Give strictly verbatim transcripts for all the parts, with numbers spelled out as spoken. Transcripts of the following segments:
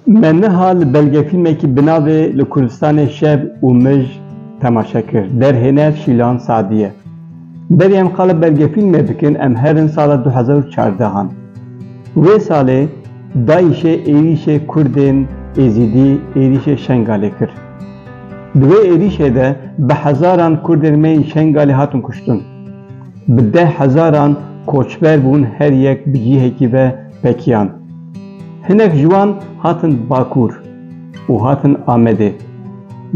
Me niha li belgefîlmekî bi navê Li Kurdistanê Şev û Mij temaşe kir. Derhêner Şîlan Sadî ye. Berî em qala belgefîlmê bikin, em herin sala du hezar û çardehan. Wê salê DAIŞê êrîşê Kurdên Êzîdî, êrîşê Şengalê kir. Di wê êrîşê de bi hezaran Kurdên me yên Şengalê hatin kuştin. Bi deh hezaran koçber bûn, her yek bi cihekî ve pekiyan. Hinek ji wan hatin Bakur û hatin Amedê.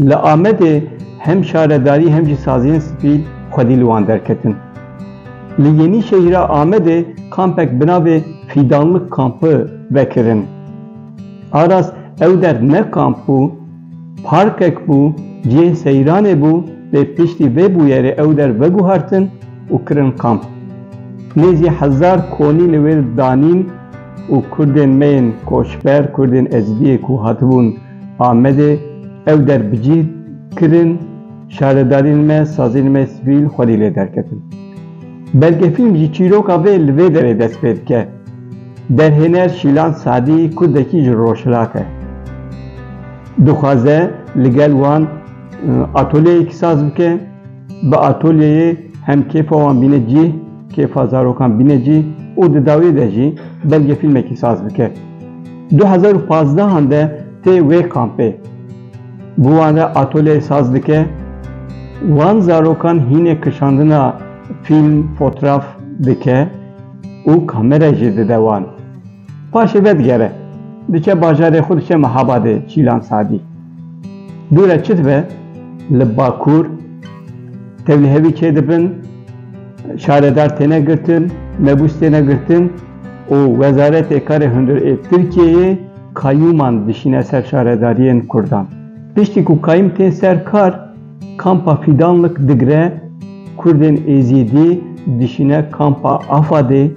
Li Amedê hem şaredarî hem jî saziyên sivîl xwedî li wan derketin. Li Yenîşehîra Amedê kampek bi navê Fîdanlik Kampı vekirin. A rast ew der ne kamp bû, parkek bû, cihê seyranê bû, lê piştî vê bûyerê ew der veguhartin û kirin kamp. Nêzî hezar konî li wê danîn û Kurdên me yên koçber, Kurdên Êzidiyê ku hatibûn Amedê, ew der bi cih kirin, şaredariyên me, saziyên me sivîl xwedî lê derketin. Belgefîlm jî çîroka vê li vê derê dest pê dike. Derhêner Şîlan Sadî Kurdekî ji Rojhilat e. Dixwaze li gel wan, e, atolyeyekî saz bike, bi atolyeyê hem kêfa wan bîne cih, kêfa zarokan bîne cih û di dawiyê de jî belgefîlmekî saz bike. Du hezar û pazdehan de tê wê kampê. Bi wan re atolyeyê saz dike, wan zarokan hînê kişandina fîlm, fotraf dike û kamera jî dide wan. Paşê vedigere, diçe bajarê xwe, diçe Mehabadê Şîlan Sadî. Dû re çi dibe? Li Bakur tevlîhevî çêdibin, şaredar têne girtin, mebûs têne girtin û Wezaretê Karê Hundir ê Tirkiyeyê kayûman dişîne ser şaredariyên Kurdan. Piştî ku kayûm tên ser kar, kampa Fîdanlik digire, Kurdên Êzîdî dişîne kampa Afadê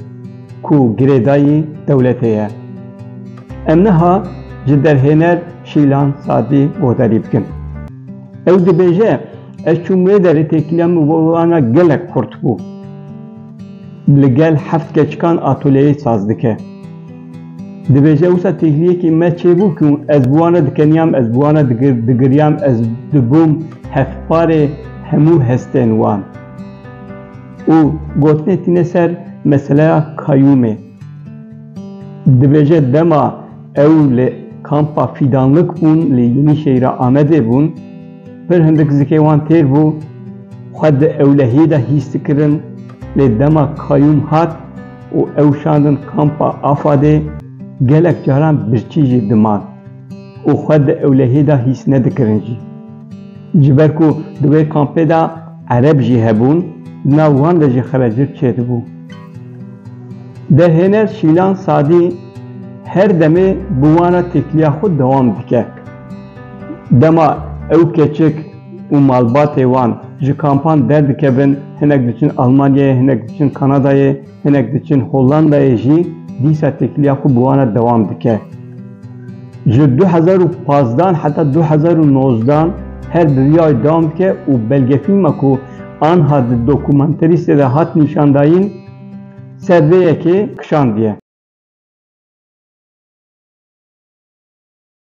ku girêdayî dewletê ye. Em niha ji derhêner Şîlan Sadî guhdarî bikin. Ew dibêje, ez çûm wê derê, têkiliya min bo wana gelek xurt bû. Li gel heft keçikan atolyeyê saz dike. Dibêje, wisa têkiliyekî me çêbû ku ez bi wan re dikeniyam, ez bi wan re digir-, digiriyam, ez dibûm hevparê hemû hestên wan. Û gotinê tîne ser meseleya kayûmê. Dibêje, dema ew li kampa Fîdanlik bûn, li Yenîşehîra Amedê bûn, pir hindik zikê wan têr bû, xwe di ewlehiyê de hîs dikirin, lê dema kayûm hat û ew şandin kampa Afadê, gelek caran birçî jî diman û xwe di ewlehiyê de hîs nedikirin jî. Ji ber ku di wê kampê de Ereb jî hebûn, di nav wan de jî xerecir çêdibû. Derhêner Şîlan Sadî her demê bi wan re têkiliya xwe dewam dike. Dema ew keçik û malbatê wan ji kampan derdikevin, hinek diçin Almanyayê, hinek diçin Kanadayê, hinek diçin Hollandayê jî, dîsa têkiliya xwe bi wan re dewam dike. Ji du hezar û pazdan heta du hezar û nozdan her bi vî awê dewam dike û belgefîlma ku anha di dokumenterîstê de hat nîşandayîn, ser vê yekê kişandiye.